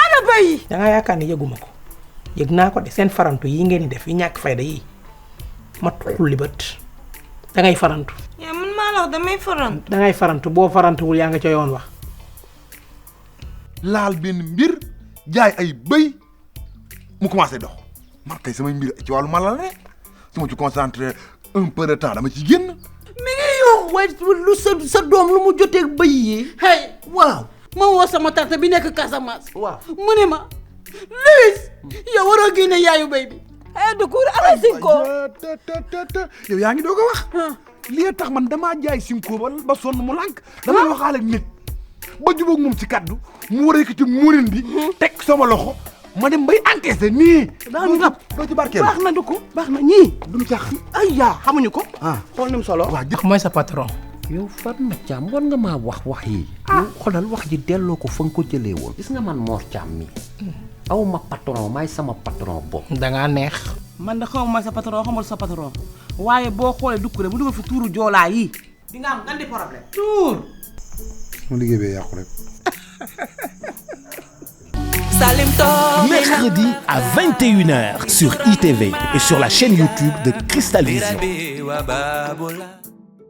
ana bay da nga yaakaar ne yëguma ko yëg naa ko de seen farantu yi ngeen di def yi ñàkk fayda yi ma xulli bët da ngay farantu yaa man maa la wax damay farantu da ngay farantu boo farantuwul yaa nga ca yoon wax laal benn mbir jaay ay bëy mu commencé dox man kay samay mbir ci wàllu malal ne su ma ci concentré un peu de temps dama ci génn. mi ngi yow waaye lu sa doom lu mu jotee bëy yi. hey waaw. ma woo sama tante bi nekk Casamance. waaw mu ne ma Louis yow waroo génne yaayu bëy bi. du cour ala Sinko yow yaa ngi doog a wax. lii tax man damaa jaay Sinko ba sonn mu lànk. damay waxaale nit ba jubóog moom ci kaddu mu war a yëkkati muurin bi. teg sama loxo ma dem bay encaissé nii. daañu rab doo ci barkeel baax na du ko baax na ñii. duñu caax. ay yaa xamuñu ko. xool ni mu solo. waaw mooy sa patron yow Fatma Thiam war nga maa wax yi. yow xoolal wax ji delloo ko fa nga ko jëlee woon. gis nga man Mor Thiam mi aw ma patron maay sama patron bopp. dangaa neex man da xaw ma sa patron xamul sa patron waaye boo xoolee dukkure bu dugal fi tuuru joolaa yi. di nga am gandi problème. tuur. mu liggéey bee yàqu rek. Mercredi à 21h sur ITV et sur la chaîne YouTube de Cristal Vision.